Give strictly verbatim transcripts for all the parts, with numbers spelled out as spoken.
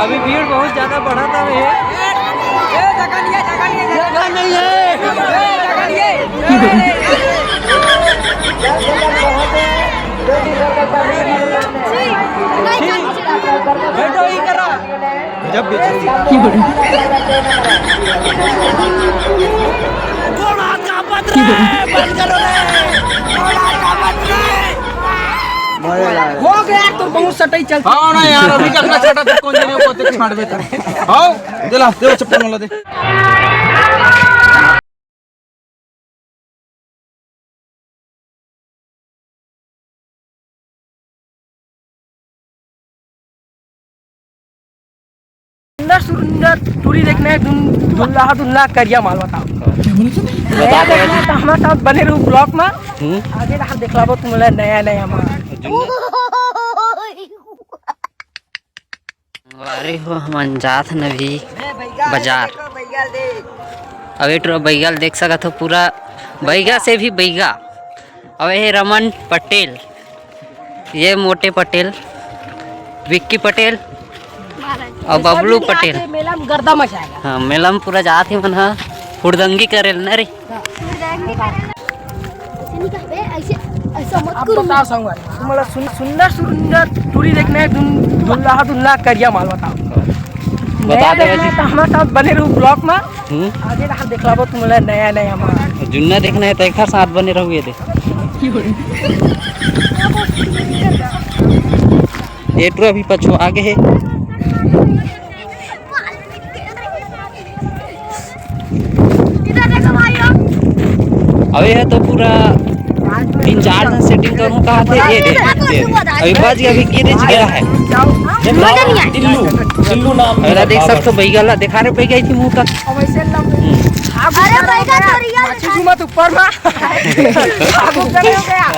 अभी भीड़ बहुत ज्यादा बढ़त हवे। जगह नहीं है। बैठो ही करा। गजब बेइज्जती। घोड़ा कांपत रहे, बंद करो रे। घोड़ा कांपत रहे। हो गया, तो बहुत सटई चल। हाँ ना यार, अभी तक ना सटा था, कौन जने को देख छाड़बे था। आओ, दे ला, दे वो चप्पल वाला दे। सुंदर सुंदर टूरी देखना है, धुन-, धुल्ला धुल्ला करिया माल बताओ। नया देखना है तो हमारे साथ बने रहू ब्लॉग में। हम्म। आगे हम देखलाबो तुमला नया नया माल। अरे हो, हमन जात हन अभी बाजार। अब ए टुरा बैगा ल देख सकत हो, पूरा बैगा से भी बैगा। अब ये रमन पटेल, ये मोटे पटेल, विक्की पटेल और बबलू पटेल। मेला में गर्दा मचाएगा। हाँ, मेला में पूरा जात ही मन ह हुड़दंगी करे ल न रे। ऐसे नहीं कहबे, ऐसे, ऐसा मत आप करो। बताओ संगवारी, तुम्हारा सुन-, सुंदर सुंदर टूरी देखना है, धुन-, धुल्ला धुल्ला करिया माल बताओ। बता नया दे देखना जी। है तो हमारे साथ बने रहू ब्लॉग में। हम्म। आगे हम देखलाबो तुमला नया नया माल। जुन्ना देखना है तो एक साथ बने रहू ये दे। ये टुरा भी पछुआ गे हे। इधर देखो भाई, अब अबे ये तो पूरा तीन चार जन सेटिंग करूँ कहा थे ये दे। अभी बच गया, अभी गिर गया है। मजा नहीं आया। टिल्लू, टिल्लू नाम अरे देख सकते हो, बैगा ला दिखा रहे, बैगा इतनी मुंह तक। अरे बैगा तो रियल है। मत ऊपर मा।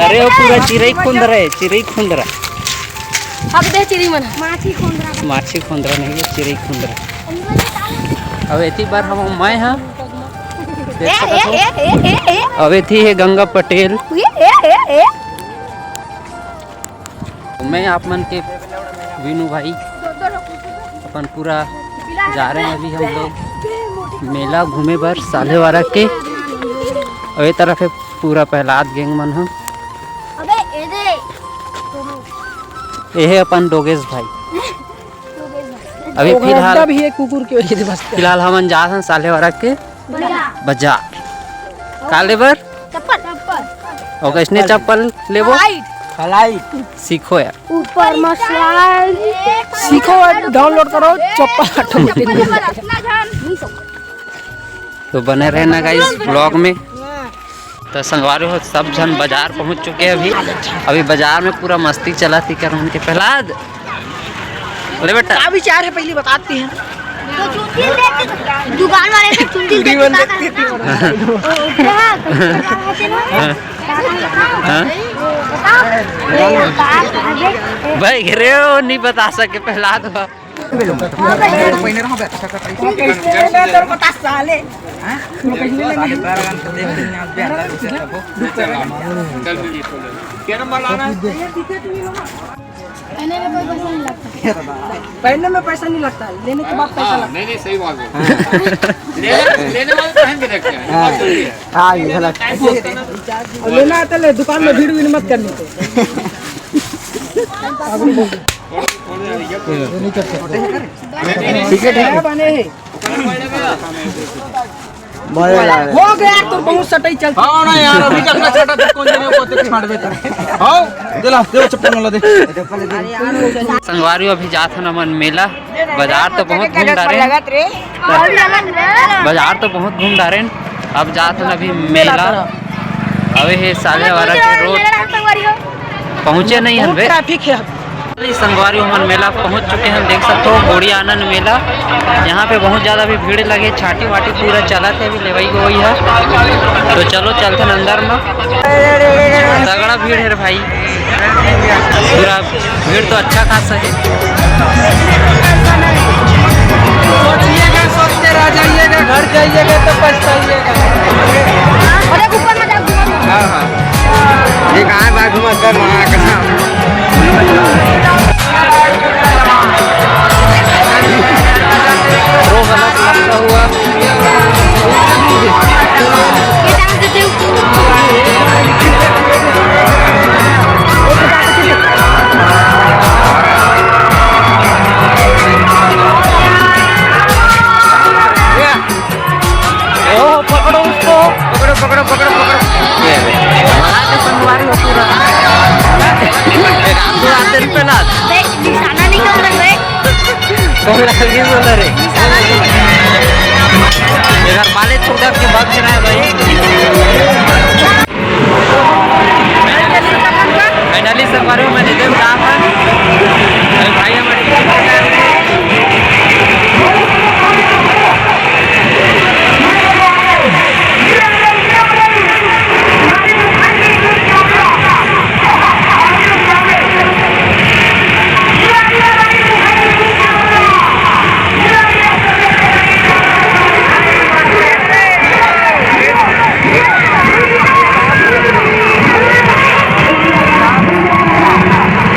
अरे वो पूरा चिरई खुंद रहे, चिरई खुंद रहा। अब दे चिरई मन। माछी खोंदरा। माछी खोंदरा नहीं है, चिरई खुंद रहा। अब एती बार हम मैं हाँ। देख सकत हो। अब एती है गंगा पटेल। मैं आप मन के वीनू भाई, अपन पूरा जा रहे हैं अभी हम लोग मेला घूमे बर साल्हेवारा के। और ये तरफ है पूरा प्रहलाद गैंग मन ह। अबे ए दे। ये है अपन डोगेश भाई। अभी फिलहाल भी एक कुकुर के वजह से बस। फिलहाल हमन जात हन साल्हेवारा के बाजार। का लेबर? चप्पल। चप्पल। और कैसने चप्पल लेबो? फ्लाइट। फ्लाइट। सीखो यार। ऊपर मसला। सीखो, डाउनलोड करो, चप्पल ऑटोमेटिक। तो बने रहे ना गाइस ब्लॉग में। तो संगवारी हो, सब झन बाजार पहुंच चुके हैं अभी। अभी बाजार में पूरा मस्ती चला थी कर उनके प्रहलाद। अरे बेटा, क्या विचार है पहले बताते हैं। तो चुंदिल देख, दुकान वाले से चुंदिल देख के कहा। हाँ? भाई घिरे हो, नहीं बता सके प्रहलाद। पहनने में कोई पैसा नहीं लगता। पहनने में पैसा नहीं लगता है, लेने के बाद पैसा लगता है। नहीं, नहीं, सही बात है। लेने, लेने वाले पहन के रखते हैं। हाँ, ये गलत। और लेना आता ले, दुकान में भीड़ वीड़ मत करनी। ठीक है, ठीक है। बने हैं। मजा आ रहा है। हो गया, तो बहुत सटई चल। हाँ ना यार, अभी तक ना सटा था, कौन जने को तो छाड़बे था। हाँ, दे ला, दे वो चप्पल वाला दे। संगवारी अभी जात हन हमन मेला, बाजार तो बहुत घूम डारे। बाजार तो बहुत घूम डारे, अब जात हन अभी मेला। अबे हे साल्हेवारा के रोड पहुँचे नहीं हन बे। ट्रैफिक है। संगवारी हमन मेला पहुंच चुके हैं, देख सकते हो गोड़ी आनंद मेला। यहाँ पे बहुत ज्यादा भी भीड़ लगे, छाटी वाटी पूरा चलत है, अभी लेवाई गोई है। तो चलो चलते हैं अंदर में, तगड़ा भीड़ है रे भाई, पूरा भीड़ तो अच्छा खासा है। सोचिएगा, सोचते रह जाइएगा, घर जाइएगा तो पछताइएगा। अरे ऊपर में जाओ, ऊपर में। हाँ, हाँ। ये कहाँ है भाई, घुमा कर वहाँ का? लाल की बोला रे। एकर माले छुटक के भाग के रहे भाई। Finally संगवारी हो, मैं नितेश साहब है। अरे भाई हमारे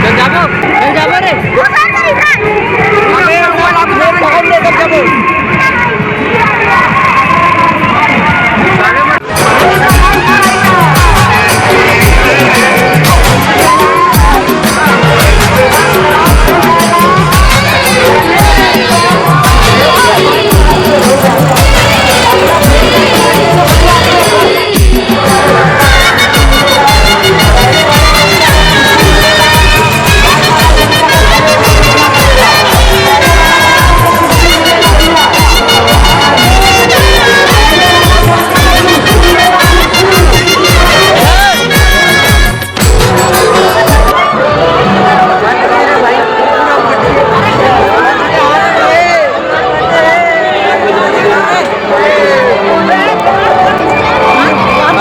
चल जाबो, चल जाबो रे।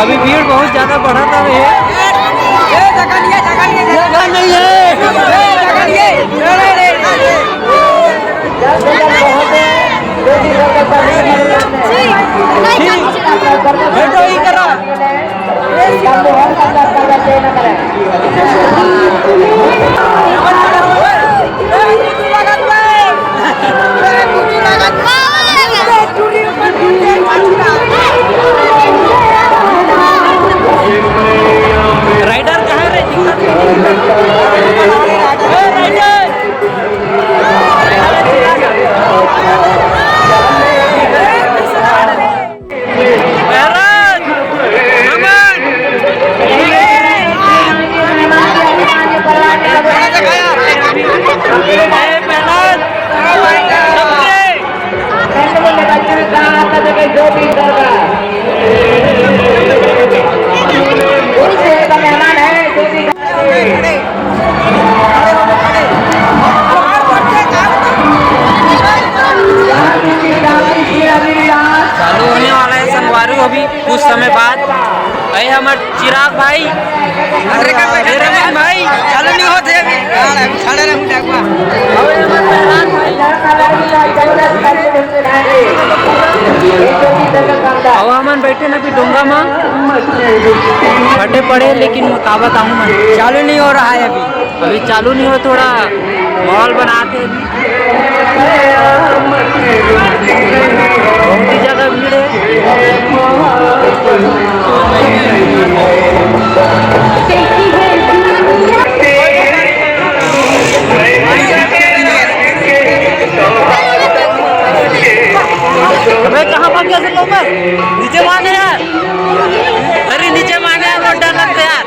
अभी भीड़ बहुत ज्यादा बढ़त हवे। जगह नहीं है। बैठो, ई करा। राइडर कहाँ रे? ए, राइडर! महाराज! नमन! ए, महाराज! सबके! चालू होने वाला है संगवारी, अभी कुछ समय बाद। अरे हमार चिराग भाई, अरे रमन भाई, चालू नहीं होते अभी। खड़ा रहूं, खड़ा रहूं, डगवा। अब हमन बैठे ना अभी डोंगा में, फटे पड़े, लेकिन का बताऊं मैं। चालू नहीं हो रहा है अभी। अभी चालू नहीं हो, थोड़ा माहौल बनाते हैं अभी। बहुत ही ज्यादा भीड़ है। अबे कहाँ भाग गया सब लोग? नीचे मार दे यार। अरे नीचे मार दे यार, बहुत डर लगता है यार।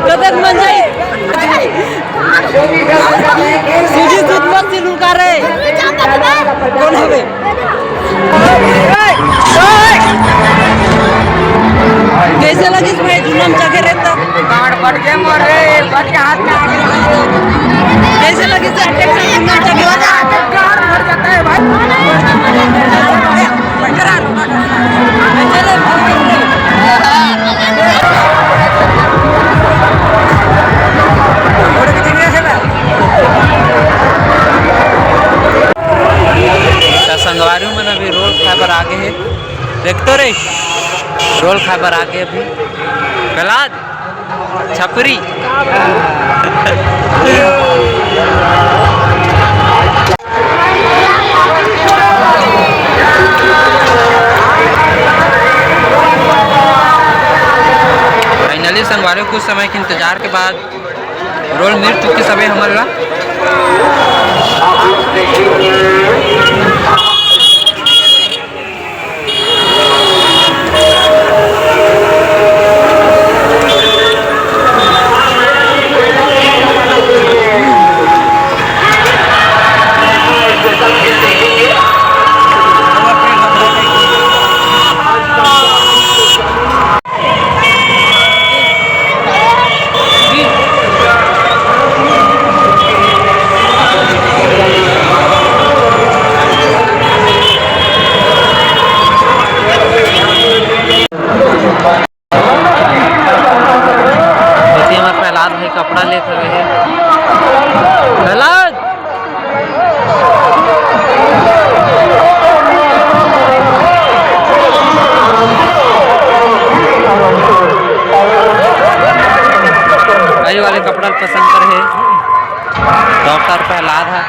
कतक मन जाई। सुजी सुतमत से लुका रे। कौन हवे? कैसे लगिस भाई जुलम चघे रे त? गाड़ बट के मर रे, बट के हाथ में आ गया। कैसे लगिस अटैक से जुलम चघे रे? गाड़ मर जाता है भाई। त संगवारी मन अभी रोल खाए बर आगे हे। देख तो रे, रोल खाए बर आगे अभी। प्रहलाद, छपरी। फाइनली संगवारी कुछ समय के इंतजार के बाद रोल मिल चुकी सबे हमन ला। एती हमर प्रहलाद भाई कपड़ा लेत हवे हे। प्रहलाद! ये वाले कपड़ा पसंद करे हे डॉक्टर प्रहलाद ह।